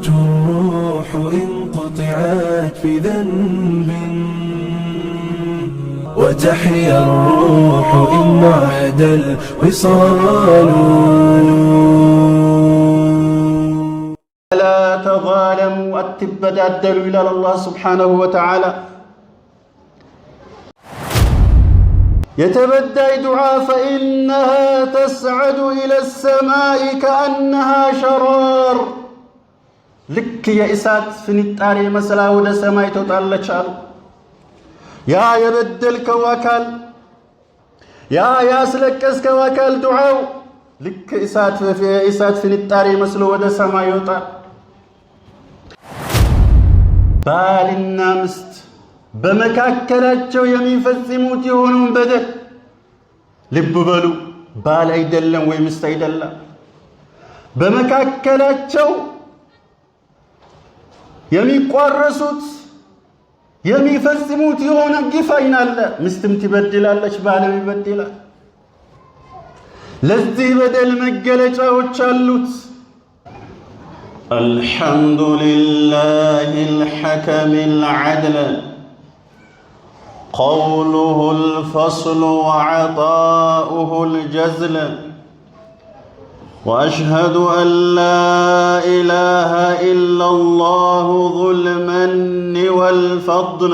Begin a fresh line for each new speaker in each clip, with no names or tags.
تموت الروح إن قطعت بذنب، وتحيا الروح إن عاد الوصال.
لا ተዛለሙ አትበዳደሉ ይላል አላህ ስብሓነሁ ወተዓላ። የተበዳይ ዱዓ ፈኢነሃ ተስዐዱ ኢለ ሰማኢ ከአነሃ ሸራር፣ ልክ የእሳት ፍንጣሬ መስላ ወደ ሰማይ ትወጣለች አሉ። ያ የበደልከው አካል፣ ያ ያስለቀስከው አካል ዱዓው ልክ የእሳት ፍንጣሬ መስሎ ወደ ሰማይ ይወጣል። ባልና ምስት በመካከላቸው የሚፈጽሙት የሆነውን በደል ልብ በሉ። ባል አይደለም ወይ ምስት አይደለም፣ በመካከላቸው የሚቋረሱት የሚፈጽሙት የሆነ ግፍ አይን አለ። ምስትም ትበድላለች፣ ባልም ይበድላል። ለዚህ በደል መገለጫዎች አሉት። الحمد لله الحكم العدل، قوله الفصل وعطاؤه الجزل، واشهد ان لا اله الا الله ذو المن والفضل،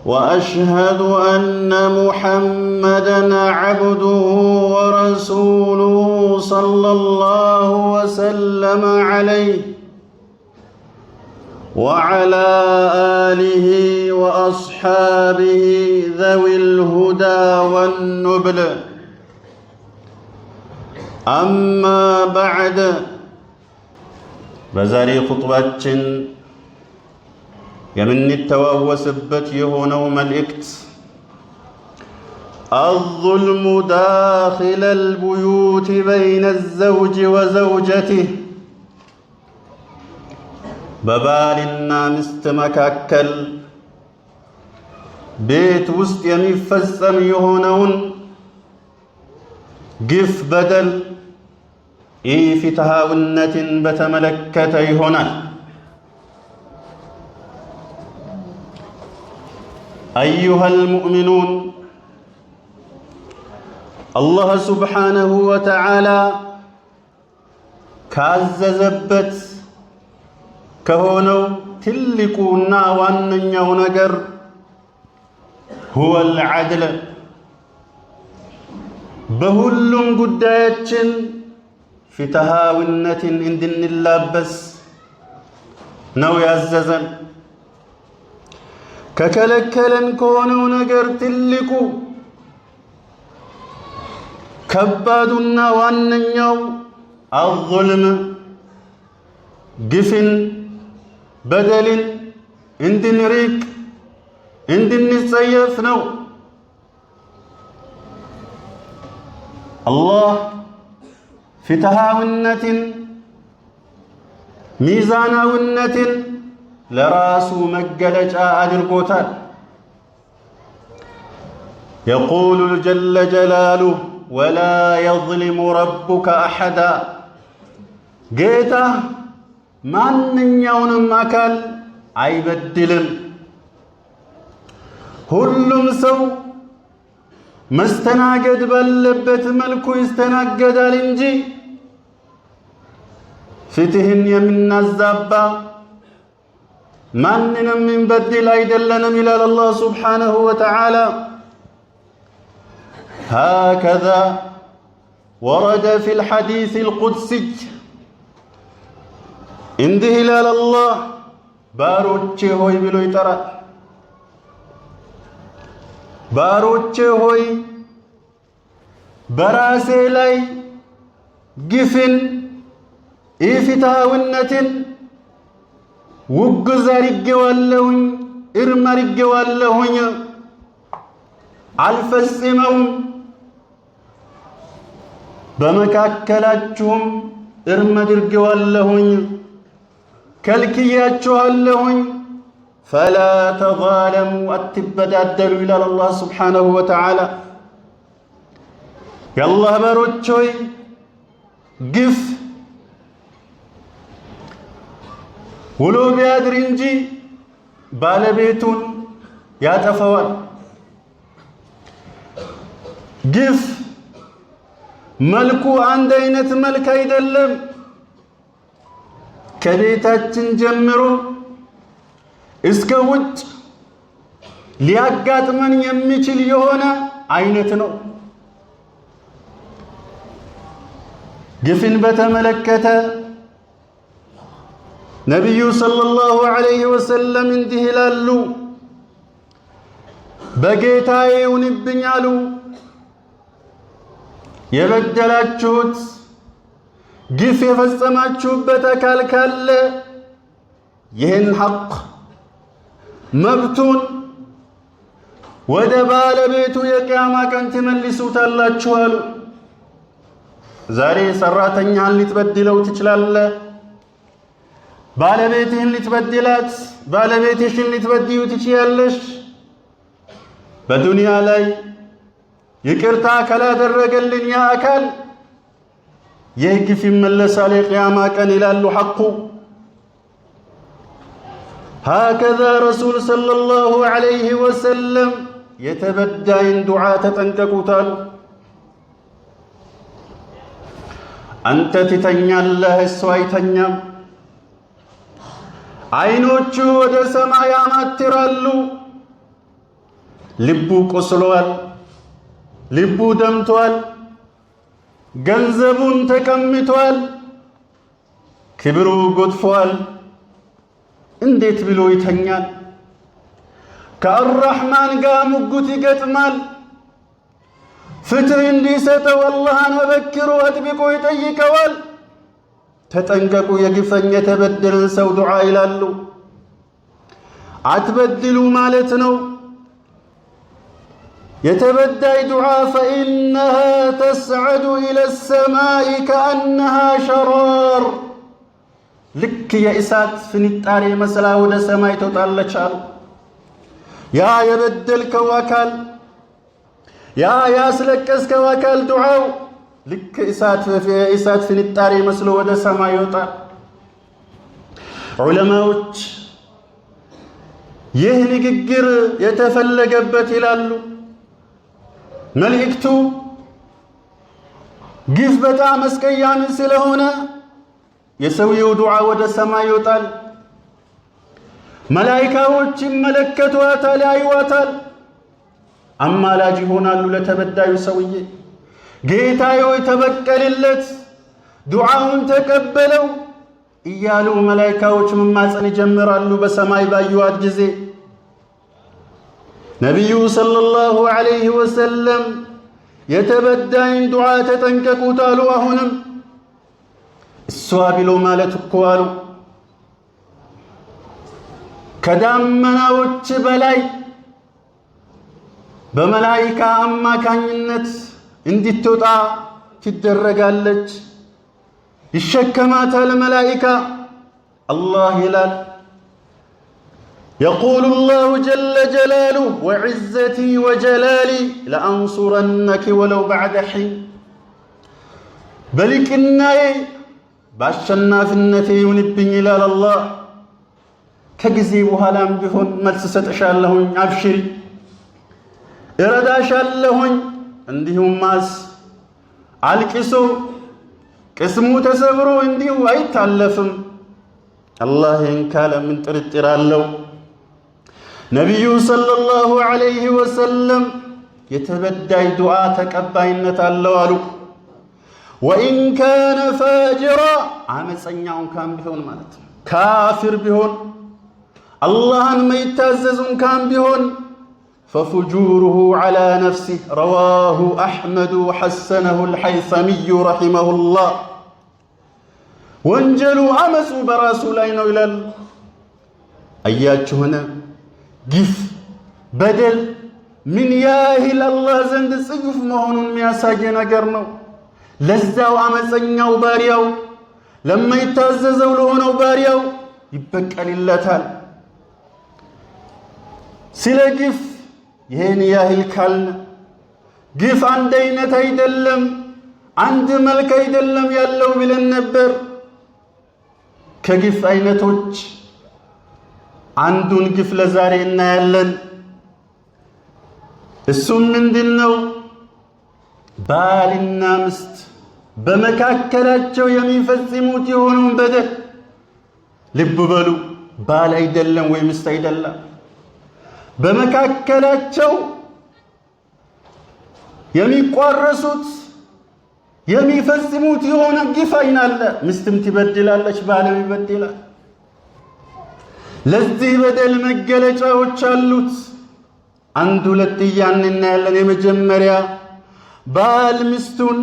واشهد ان محمدا عبده ورسوله صلى الله وسلم عليه وعلى اله واصحابه ذوي الهدى والنبل. اما بعد، በዛሬ ኹጥባችን የምንተዋወስበት የሆነው መልእክት الظلم داخل البيوت بين الزوج وزوجته፣ በባልና ሚስት መካከል ቤት ውስጥ የሚፈጸም የሆነውን ግፍ፣ በደል፣ ኢፍትሃዊነትን በተመለከተ ይሆናል። أيها المؤمنون፣ አላህ سبحانه وتعالى ካዘዘበት ከሆነው ትልቁና ዋነኛው ነገር هو العدل፣ በሁሉም ጉዳያችን ፍትሃዊነትን እንድንላበስ ነው ያዘዘን። ከከለከለን ከሆነው ነገር ትልቁ ከባዱና ዋነኛው አዙልም፣ ግፍን፣ በደልን እንድንርቅ እንድንጸየፍ ነው። አላህ ፍትሃዊነትን፣ ሚዛናዊነትን ለራሱ መገለጫ አድርጎታል። የቁሉ ጀለ ጀላሉህ ወላ የዝሊሙ ረቡከ አሐዳ፣ ጌታ ማንኛውንም አካል አይበድልም። ሁሉም ሰው መስተናገድ ባለበት መልኩ ይስተናገዳል እንጂ ፍትህን የምናዛባ ማንንም የምንበድል አይደለንም ይላል አላህ سبحانه وتعالى። هكذا ورد في الحديث القدسي፣ እንዲህ ይላል አላህ፣ ባሮቼ ሆይ ብሎ ይጠራል። ባሮቼ ሆይ፣ በራሴ ላይ ግፍን፣ ኢፍትሃዊነትን ውግዝ አድርጌዋለሁኝ፣ እርም አድርጌዋለሁኝ፣ አልፈጽመውም። በመካከላችሁም እርም አድርጌዋለሁኝ፣ ከልክያችኋለሁኝ። ፈላ ተዛለሙ አትበዳደሉ ይላል አላህ ስብሓነሁ ወተዓላ። የአላህ ባሮች ሆይ፣ ግፍ ውሎ ቢያድር እንጂ ባለቤቱን ያጠፈዋል። ግፍ መልኩ አንድ አይነት መልክ አይደለም። ከቤታችን ጀምሮ እስከ ውጭ ሊያጋጥመን የሚችል የሆነ አይነት ነው። ግፍን በተመለከተ ነቢዩ ሰለላሁ ዐለይሂ ወሰለም እንዲህ ይላሉ፣ በጌታዬ ይሁንብኝ አሉ፣ የበደላችሁት ግፍ የፈጸማችሁበት አካል ካለ ይህን ሐቅ መብቱን ወደ ባለቤቱ የቅያማ ቀን ትመልሱታላችሁ አሉ። ዛሬ ሰራተኛህን ልትበድለው ትችላለህ። ባለቤትህን ልትበድላት፣ ባለቤትሽን ልትበድዩ ትችያለሽ። በዱንያ ላይ ይቅርታ ካላደረገልን ያ አካል ይህ ግፍ ይመለሳል የቅያማ ቀን ይላሉ ሐቁ። ሃከዛ ረሱል ሰለላሁ ዐለይሂ ወሰለም የተበዳይን ዱዓ ተጠንቀቁታል። አንተ ትተኛለህ፣ እሱ አይተኛም። አይኖቹ ወደ ሰማይ ያማትራሉ። ልቡ ቆስሏል፣ ልቡ ደምቷል፣ ገንዘቡን ተቀምቷል፣ ክብሩ ጎድፏል። እንዴት ብሎ ይተኛል? ከአራሕማን ጋር ሙግት ይገጥማል። ፍትህ እንዲሰጠው አላህን አበክሮ አጥብቆ ይጠይቀዋል። ተጠንቀቁ የግፈኝ የተበደለን ሰው ዱዓ ይላሉ። አትበድሉ ማለት ነው። የተበዳይ ዱዓ ፈኢነሃ ተስዐዱ ኢለ ሰማኢ ከአነሃ ሸራር፣ ልክ የእሳት ፍንጣሬ መስላ ወደ ሰማይ ትወጣለች አሉ። ያ የበደልከው አካል ያ ያስለቀስከው አካል ዱዓው ልክ የእሳት ፍንጣሬ መስሎ ወደ ሰማይ ይወጣል። ዑለማዎች ይህ ንግግር የተፈለገበት ይላሉ መልእክቱ ግፍ በጣም አስቀያሚ ስለሆነ የሰውየው ዱዓ ወደ ሰማይ ይወጣል። መላኢካዎች ይመለከቷታል፣ ያዩዋታል፣ አማላጅ ይሆናሉ ለተበዳዩ ሰውዬ። ጌታዬ ሆይ ተበቀልለት፣ ዱዓውን ተቀበለው እያሉ መላኢካዎች መማፀን ይጀምራሉ በሰማይ ባዩዋት ጊዜ። ነቢዩ ሰለላሁ ዐለይሂ ወሰለም የተበዳይን ዱዓ ተጠንቀቁት አሉ። አሁንም እሷ ቢሎ ማለት እኮ አሉ ከዳመናዎች በላይ በመላኢካ አማካኝነት እንድትወጣ ትደረጋለች። ይሸከማታል መላኢካ። አላህ ይላል የቁሉ ላሁ ጀለ ጀላሉሁ ወዕዘቲ ወጀላሊ ለአንሱረነኪ ወለው ባዕደ ሒን፣ በሊቅናዬ በአሸናፊነቴ ይሁንብኝ ይላል አላህ። ከጊዜ በኋላም ቢሆን መልስ እሰጥሻለሁኝ፣ አብሽሪ፣ እረዳሻለሁኝ። እንዲሁም ማስ አልቅሶ ቅስሙ ተሰብሮ እንዲሁ አይታለፍም። አላህ ይህን ካለ ምን ጥርጥር አለው? ነቢዩ ሰለላሁ ዐለይሂ ወሰለም የተበዳይ ዱዓ ተቀባይነት አለው አሉ። ወኢን ካነ ፋጅራ፣ አመፀኛው እንኳን ቢሆን ማለት ነው፣ ካፊር ቢሆን አላህን መይታዘዝ እንኳን ቢሆን ፈፉጁሩሁ ዐላ ነፍሲህ ረዋሁ አሕመዱ ወሐሰነሁ አልሐይሰሚዩ ረሒመሁላህ። ወንጀሉ አመፁ በራሱ ላይ ነው ይላል። አያችሁነ ግፍ በደል ምን ያህል አላህ ዘንድ ጽዩፍ መሆኑን የሚያሳይ ነገር ነው። ለዛው አመፀኛው ባሪያው ለማይታዘዘው ለሆነው ባሪያው ይበቀልለታል። ስለ ግፍ ይህን ያህል ካልን ግፍ አንድ አይነት አይደለም፣ አንድ መልክ አይደለም ያለው ብለን ነበር። ከግፍ አይነቶች አንዱን ግፍ ለዛሬ እናያለን። እሱም ምንድን ነው? ባልና ሚስት በመካከላቸው የሚፈጽሙት የሆነውን በደል። ልብ በሉ፣ ባል አይደለም ወይ ሚስት አይደለም፣ በመካከላቸው የሚቋረሱት የሚፈጽሙት የሆነ ግፍ አይናለ። ሚስትም ትበድላለች፣ ባልም ይበድላል። ለዚህ በደል መገለጫዎች አሉት። አንድ ሁለት እያን እናያለን። የመጀመሪያ ባል ሚስቱን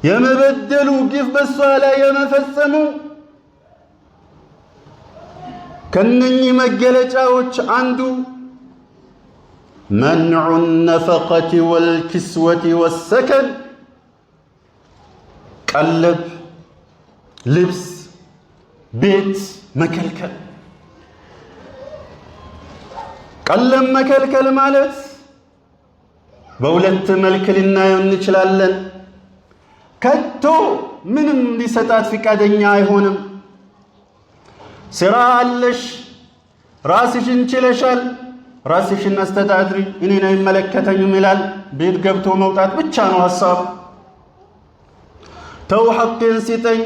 የመበደሉ ግፍ በሷ ላይ የመፈጸሙ ከነኚህ መገለጫዎች አንዱ منع النفقة والكسوة والسكن፣ ቀለብ፣ ልብስ፣ ቤት መከልከል። ቀለብ መከልከል ማለት በሁለት መልክ ልናየው እንችላለን። ከቶ ምንም ሊሰጣት ፍቃደኛ አይሆንም። ስራ አለሽ፣ ራስሽን ችለሻል፣ ራስሽን አስተዳድሪ፣ እኔን አይመለከተኝም ይላል። ቤት ገብቶ መውጣት ብቻ ነው ሐሳቡ። ተው ሐቄን ስጠኝ፣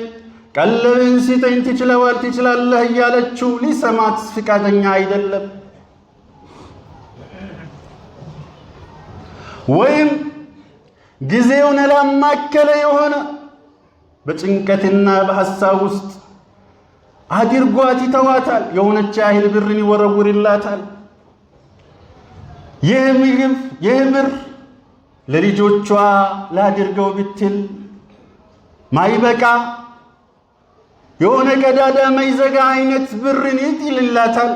ቀለብን ስጠኝ፣ ትችለዋል፣ ትችላለህ እያለችው ሊሰማት ፍቃደኛ አይደለም። ወይም ጊዜውን ላማከለ የሆነ በጭንቀትና በሐሳብ ውስጥ አድርጓት ይተዋታል። የሆነች ያህል ብርን ይወረውርላታል። ይህ ምግብ ይህ ብር ለልጆቿ ላድርገው ብትል ማይበቃ የሆነ ቀዳዳ ማይዘጋ አይነት ብርን ይጥልላታል።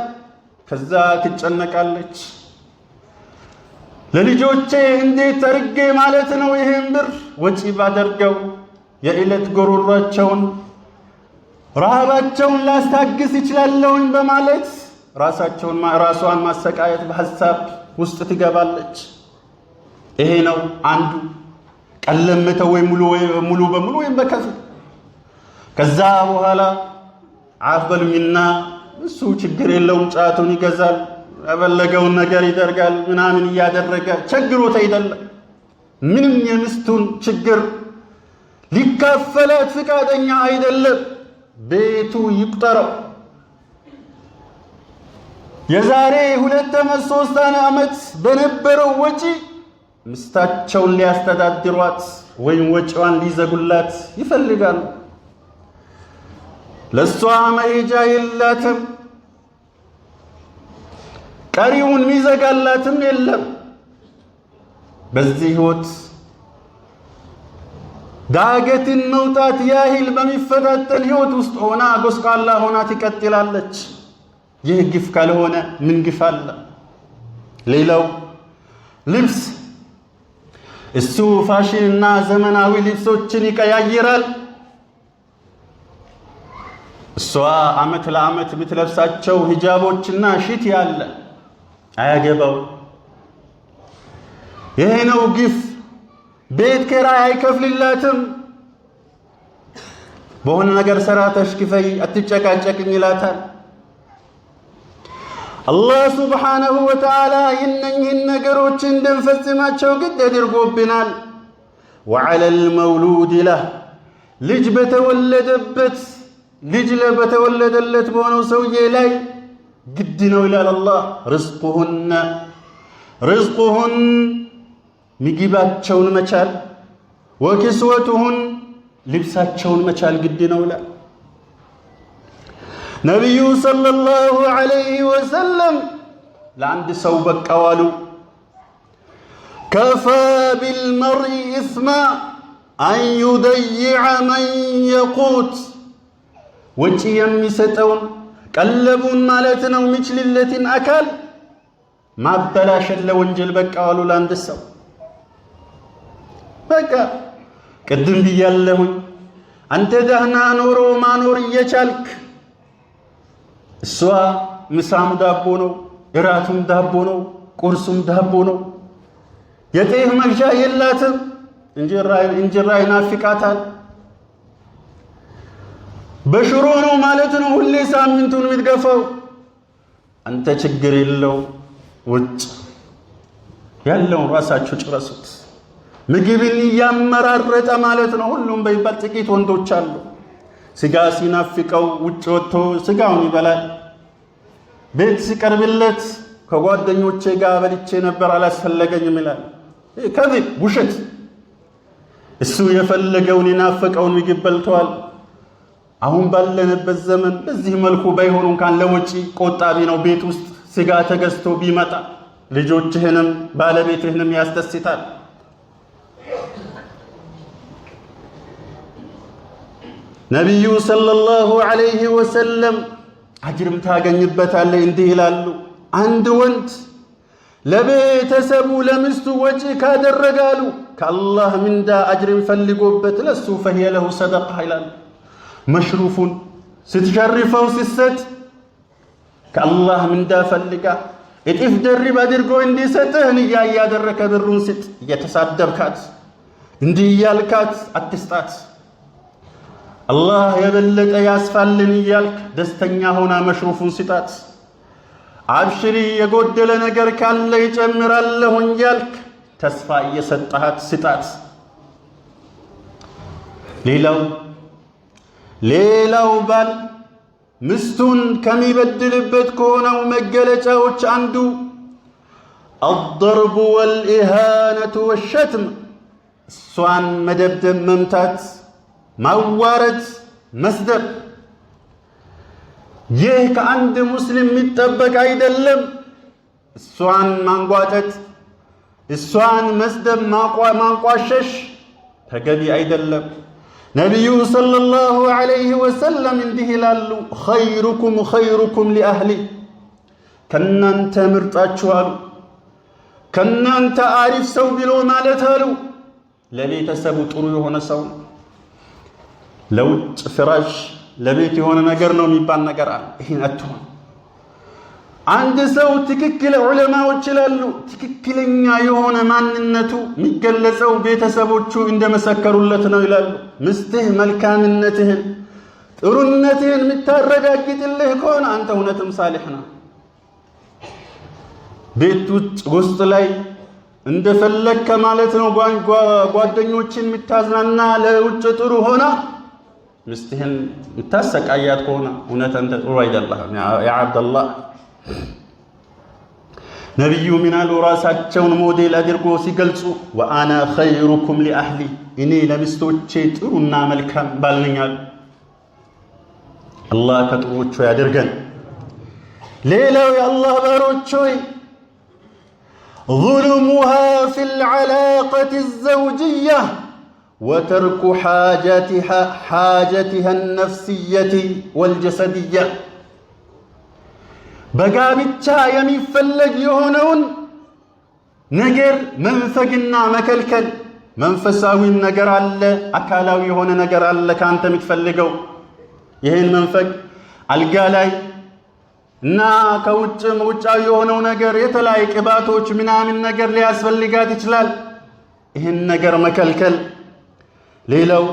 ከዛ ትጨነቃለች። ለልጆቼ እንዴት አርጌ ማለት ነው ይህን ብር ወጪ ባደርገው የዕለት ጉሮሯቸውን ረሃባቸውን ላስታግስ ይችላለሁኝ በማለት ራሳቸውን ራሷን ማሰቃየት በሐሳብ ውስጥ ትገባለች። ይሄ ነው አንዱ ቀለምተው ወይ ሙሉ በሙሉ ወይም በከፊል። ከዛ በኋላ አፍ በሉኝና እሱ ችግር የለውም፣ ጫቱን ይገዛል፣ የፈለገውን ነገር ይደርጋል፣ ምናምን እያደረገ ቸግሮት አይደለም። ምንም የሚስቱን ችግር ሊካፈላት ፍቃደኛ አይደለም። ቤቱ ይቁጠረው። የዛሬ 2 ዓመት 3 ዓመት በነበረው ወጪ ሚስታቸውን ሊያስተዳድሯት ወይም ወጪዋን ሊዘጉላት ይፈልጋሉ። ለእሷ መሄጃ የላትም፣ ቀሪውን ሚዘጋላትም የለም። በዚህ ህይወት ዳገትን መውጣት ያህል በሚፈታተን ህይወት ውስጥ ሆና ጎስቋላ ሆና ትቀጥላለች። ይህ ግፍ ካልሆነ ምን ግፍ አለ? ሌላው ልብስ፣ እሱ ፋሽንና ዘመናዊ ልብሶችን ይቀያይራል። እሷ አመት ለአመት የምትለብሳቸው ሂጃቦችና ሽቲ አለ፣ አያገባው። ይሄ ነው ግፍ። ቤት ኪራይ አይከፍልላትም። በሆነ ነገር ሰራተሽ ክፈይ፣ አትጨቃጨቅኝ ይላታል። አላህ سبحانه وتعالى እነኝህን ነገሮች እንድንፈጽማቸው ግድ አድርጎብናል። وعلى المولود له ልጅ በተወለደበት ልጅ በተወለደለት በሆነው ሰውዬ ላይ ግድ ነው ይላል አላህ። رزقهن رزقهن ምግባቸውን መቻል፣ وكسوتهن ልብሳቸውን መቻል ግድ ነው ይላል። ነቢዩ صلى الله عليه وسلم ለአንድ ሰው በቃው አሉ። كفى بالمرء إثما أن يضيع من يقوت ወጪ የሚሰጠውን ቀለቡን ማለት ነው የሚችልለትን አካል ማበላሸት ለወንጀል በቃ ዋሉ ለአንድ ሰው። በቃ ቅድም ብያለሁኝ። አንተ ደህና ኖሮ ማኖር እየቻልክ እሷ ምሳም ዳቦ ነው፣ እራቱም ዳቦ ነው፣ ቁርሱም ዳቦ ነው። የጤፍ መግዣ የላትም። እንጀራ ይናፍቃታል። በሽሮ ነው ማለት ነው ሁሌ ሳምንቱን የምትገፋው። አንተ ችግር የለው፣ ውጭ ያለውን ራሳችሁ ጭረሱት። ምግብን እያመራረጠ ማለት ነው። ሁሉም በይባል ጥቂት ወንዶች አሉ። ስጋ ሲናፍቀው ውጭ ወጥቶ ስጋውን ይበላል። ቤት ሲቀርብለት ከጓደኞቼ ጋር በልቼ ነበር አላስፈለገኝም ይላል። ከዚህ ውሸት። እሱ የፈለገውን የናፈቀውን ምግብ በልተዋል። አሁን ባለንበት ዘመን በዚህ መልኩ ባይሆኑ እንኳን ለወጪ ቆጣቢ ነው። ቤት ውስጥ ስጋ ተገዝቶ ቢመጣ ልጆችህንም ባለቤትህንም ያስደስታል። ነቢዩ ሰለላሁ ዐለይሂ ወሰለም አጅርም ታገኝበታለህ እንዲህ ይላሉ። አንድ ወንድ ለቤተሰቡ ለሚስቱ ወጪ ካደረጋሉ ከአላህ ምንዳ አጅርን ፈልጎበት ለሱ ፈሂየ ለሁ ሰደቃ ይላሉ። መሽሩፉን ስትሸርፈው ሲሰጥ ከአላህ ምንዳ ፈልጋ እጥፍ ደርብ አድርጎ እንዲሰጥህ ንያ እያደረከ ብሩን ስጥ። እየተሳደብካት እንዲህ እያልካት አትስጣት። አላህ የበለጠ ያስፋልን እያልክ ደስተኛ ሆና መሽሩፉን ስጣት። አብሽሪ የጎደለ ነገር ካለ ይጨምራለሁኝ እያልክ ተስፋ እየሰጠሃት ስጣት። ሌላው ሌላው ባል ሚስቱን ከሚበድልበት ከሆነው መገለጫዎች አንዱ الضرب والإهانة والشتم፣ እሷን መደብደብ፣ መምታት፣ ማዋረድ፣ መስደብ። ይህ ከአንድ ሙስሊም የሚጠበቅ አይደለም። እሷን ማንጓጠጥ፣ እሷን መስደብ፣ ማንቋሸሽ ተገቢ አይደለም። ነቢዩ صلى الله عليه وسلم እንዲህ ይላሉ፣ خيركم خيركم لأهله፣ ከናንተ ምርጣችሁ አሉ፣ ከናንተ አሪፍ ሰው ብሎ ማለት አሉ ለቤተሰቡ ጥሩ የሆነ ሰው ነው። ለውጭ ፍራሽ ለቤት የሆነ ነገር ነው የሚባል ነገር አለ። ይህን አትሆን። አንድ ሰው ትክክል ዑለማዎች ይላሉ ትክክለኛ የሆነ ማንነቱ የሚገለጸው ቤተሰቦቹ እንደመሰከሩለት ነው ይላሉ። ምስትህ መልካምነትህን ጥሩነትህን የምታረጋግጥልህ ከሆነ አንተ እውነትም ሳሊሕ ነው። ቤት ውስጥ ላይ እንደፈለግከ ማለት ነው ጓደኞችን የምታዝናና ለውጭ ጥሩ ሆና ምስትህን የምታሰቃያት ከሆነ እውነት አንተ ጥሩ አይደለህም። ያ ዓብደላህ። ነቢዩ ምናሉ ራሳቸውን ሞዴል አድርጎ ሲገልጹ وأنا خيركم لأهلي፣ እኔ ለሚስቶቼ ጥሩና መልካም ባል ነኝ አሉ። አላህ ከጥሩዎቹ ያድርገን። ሌላው የአላህ ባሮች ሆይ ظلمها في العلاقة الزوجية وترك حاجتها النفسية والجسدية፣ በጋብቻ የሚፈለግ የሆነውን ነገር መንፈግና መከልከል። መንፈሳዊም ነገር አለ፣ አካላዊ የሆነ ነገር አለ ከአንተ የምትፈልገው። ይህን መንፈግ አልጋ ላይ እና ከውጭም ውጫዊ የሆነው ነገር የተለያዩ ቅባቶች ምናምን ነገር ሊያስፈልጋት ይችላል። ይህን ነገር መከልከል። ሌላው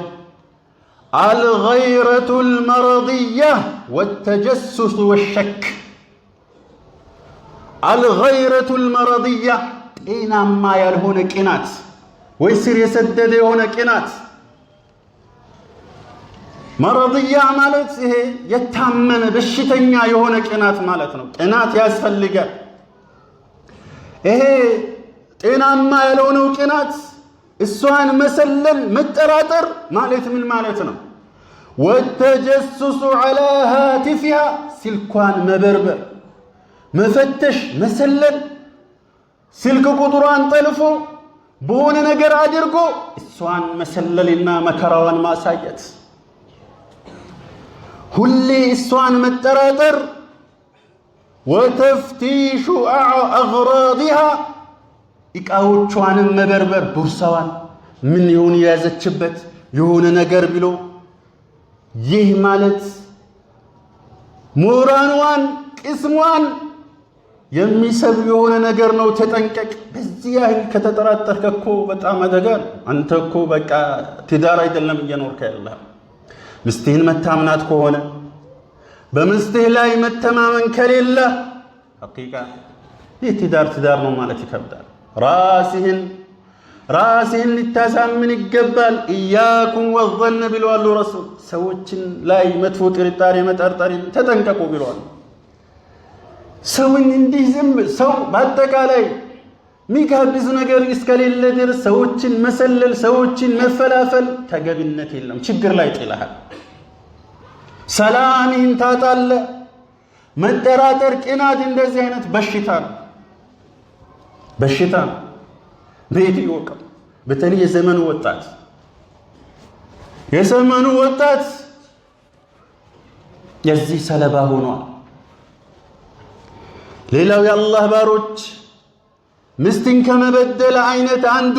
الغيرة المرضية والتجسس والشك። الغيرة المرضية ጤናማ ያልሆነ ቅናት ወይ ስር የሰደደ የሆነ ቅናት። مرضية ማለት ይሄ የታመመ በሽተኛ የሆነ ቅናት ማለት ነው። ቅናት ያስፈልጋል። ይሄ ጤናማ ያልሆነው ቅናት እሷን መሰለል መጠራጠር ማለት ምን ማለት ነው? والتجسس على هاتفها፣ ስልኳን መበርበር፣ መፈተሽ፣ መሰለል፣ ስልክ ቁጥሯን ጠልፎ በሆነ ነገር አድርጎ እሷን መሰለልና መከራዋን ማሳየት፣ ሁሌ እሷን መጠራጠር፣ وتفتيش أغراضها፣ ዕቃዎቿንም መበርበር፣ ቦርሳዋን ምን ይሁን የያዘችበት የሆነ ነገር ብሎ፣ ይህ ማለት ሞራንዋን ቅስሟን የሚሰብ የሆነ ነገር ነው። ተጠንቀቅ። በዚህ ያህል ከተጠራጠርክ እኮ በጣም አደጋ ነው። አንተ እኮ በቃ ትዳር አይደለም እየኖርከ ያለህ። ሚስትህን መታምናት ከሆነ፣ በሚስትህ ላይ መተማመን ከሌለ ሐቂቃ ይህ ትዳር ትዳር ነው ማለት ይከብዳል። ራስህን ልታሳምን ይገባል። إياكم والظن ብለዋል ረሱል። ሰዎችን ላይ መጥፎ ጥርጣሬ መጠርጠርን ተጠንቀቁ ብለዋል። ሰውን እንዲህ ዝም ሰው በአጠቃላይ ሚጋብዝ ነገር እስከሌለ ድረስ ሰዎችን መሰለል፣ ሰዎችን መፈላፈል ተገቢነት የለም። ችግር ላይ ጥለሃል። ሰላምህን ታጣለህ። መጠራጠር፣ ቅናት እንደዚህ አይነት በሽታ ነው፣ በሽታ ነው። ቤት ይወቀው። በተለይ የዘመኑ ወጣት የዚህ ሰለባ ሆኗል። ሌላው የአላህ ባሮች ምስትን ከመበደል አይነት አንዱ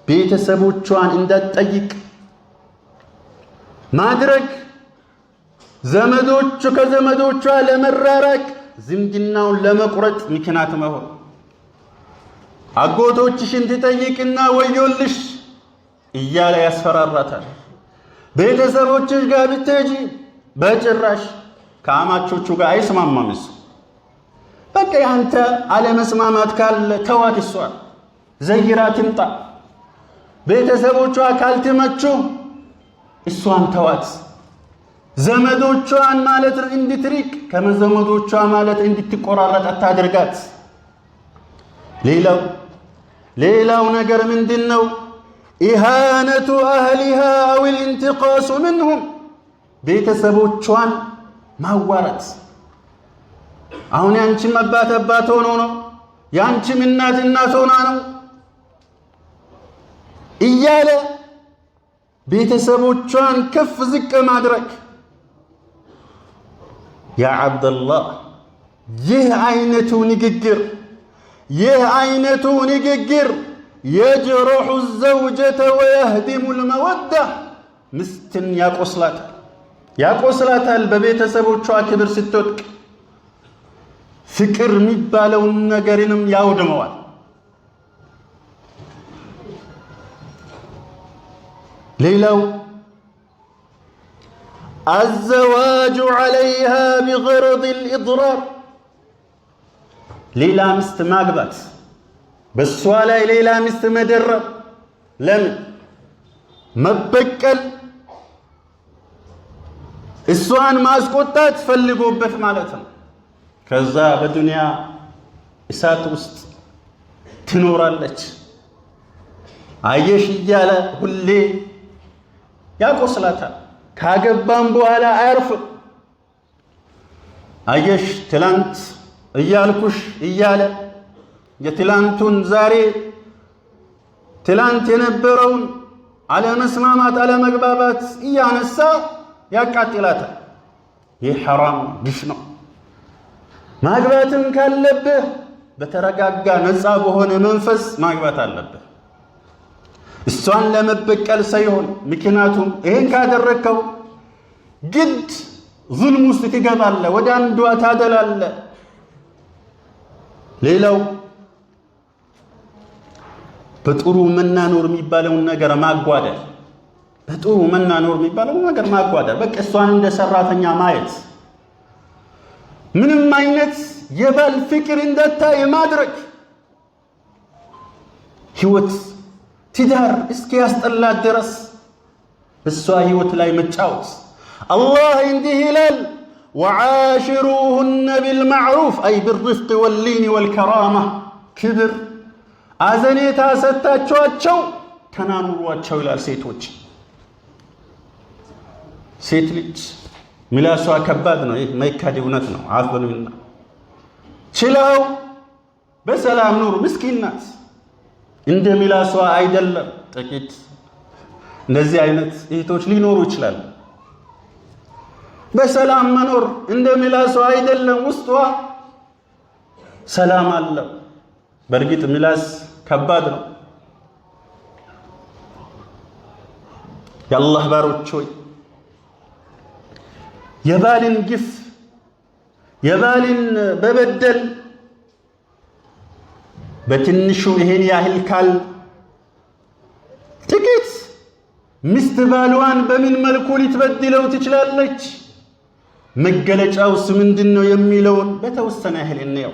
ቤተሰቦቿን እንዳትጠይቅ ማድረግ፣ ዘመዶቹ ከዘመዶቿ ለመራራቅ፣ ዝምድናውን ለመቁረጥ ምክንያት መሆን። አጎቶችሽን ትጠይቅና ወዮልሽ እያለ ያስፈራራታል። ቤተሰቦችሽ ጋር ብትሄጂ በጭራሽ ከአማቾቹ ጋር አይስማማም እሱ። በቃ ያንተ አለመስማማት ካለ ተዋት፣ እሷን ዘይራ ትምጣ። ቤተሰቦቿ ካልተመቹ እሷን ተዋት። ዘመዶቿን ማለት እንድትሪቅ ከመዘመዶቿ ማለት እንድትቆራረጥ አታድርጋት። ሌላው ነገር ምንድን ነው? إهانة أهلها أو الانتقاص منهم፣ ቤተሰቦቿን ማዋረድ። አሁን ያንቺም አባት አባት ሆኖ ነው፣ ያንቺም እናት እናት ሆና ነው እያለ ቤተሰቦቿን ከፍ ዝቅ ማድረግ። يا ዓብደላህ፣ ይህ አይነቱ ንግግር يجرح الزوجة ويهدم المودة፣ ምስትን ያቆስላታል፣ ያቆስላታል። በቤተሰቦቿ ክብር ስትወድቅ ፍቅር የሚባለውን ነገርንም ያውድመዋል። ሌላው الزواج عليها بغرض الإضرار፣ ሌላ ሚስት ማግባት፣ በእሷ ላይ ሌላ ሚስት መደረብ፣ ለምን? መበቀል፣ እሷን ማስቆጣት ፈልጎበት ማለት ነው። ከዛ በዱንያ እሳት ውስጥ ትኖራለች። አየሽ እያለ ሁሌ ያቆስላታል። ካገባም በኋላ አያርፍም። አየሽ ትላንት እያልኩሽ እያለ የትላንቱን ዛሬ ትላንት የነበረውን አለመስማማት፣ አለመግባባት እያነሳ ያቃጥላታል። ይህ ሐራም ግፍ ነው። ማግባትም ካለብህ በተረጋጋ ነፃ በሆነ መንፈስ ማግባት አለብህ። እሷን ለመበቀል ሳይሆን። ምክንያቱም ይህን ካደረግከው ግድ ዙልም ውስጥ ትገባለህ፣ ወደ አንዷ ታደላለህ። ሌላው በጥሩ መናኖር የሚባለውን ነገር ማጓደል፣ በጥሩ መናኖር የሚባለውን ነገር ማጓደል፣ በቃ እሷን እንደ ሰራተኛ ማየት፣ ምንም አይነት የባል ፍቅር እንዳታይ ማድረግ፣ ህይወት ትዳር እስኪያስጠላት ድረስ እሷ ህይወት ላይ መጫወት። አላህ እንዲህ ይላል፣ وعاشروهن بالمعروف أي بالرفق واللين والكرامة፣ ክብር አዘኔታ ሰጥታችኋቸው ተናኑሯቸው ይላል። ሴቶች፣ ሴት ልጅ ምላሷ ከባድ ነው። ይህ መይካድ እውነት ነው። አፍ በሉኝና ችለው በሰላም ኑሩ። ምስኪን ናት። እንደ ምላሷ አይደለም። ጥቂት እንደዚህ አይነት እህቶች ሊኖሩ ይችላሉ። በሰላም መኖር እንደ ምላሷ አይደለም። ውስጧ ሰላም አለው። በእርግጥ ምላስ ከባድ ነው። የአላህ ባሮች ሆይ፣ የባልን ግፍ፣ የባልን በበደል በትንሹ ይሄን ያህል ካል ጥቂት ሚስት ባሏን በምን መልኩ ልትበድለው ትችላለች? መገለጫውስ ምንድን ነው የሚለውን በተወሰነ ያህል እንየው።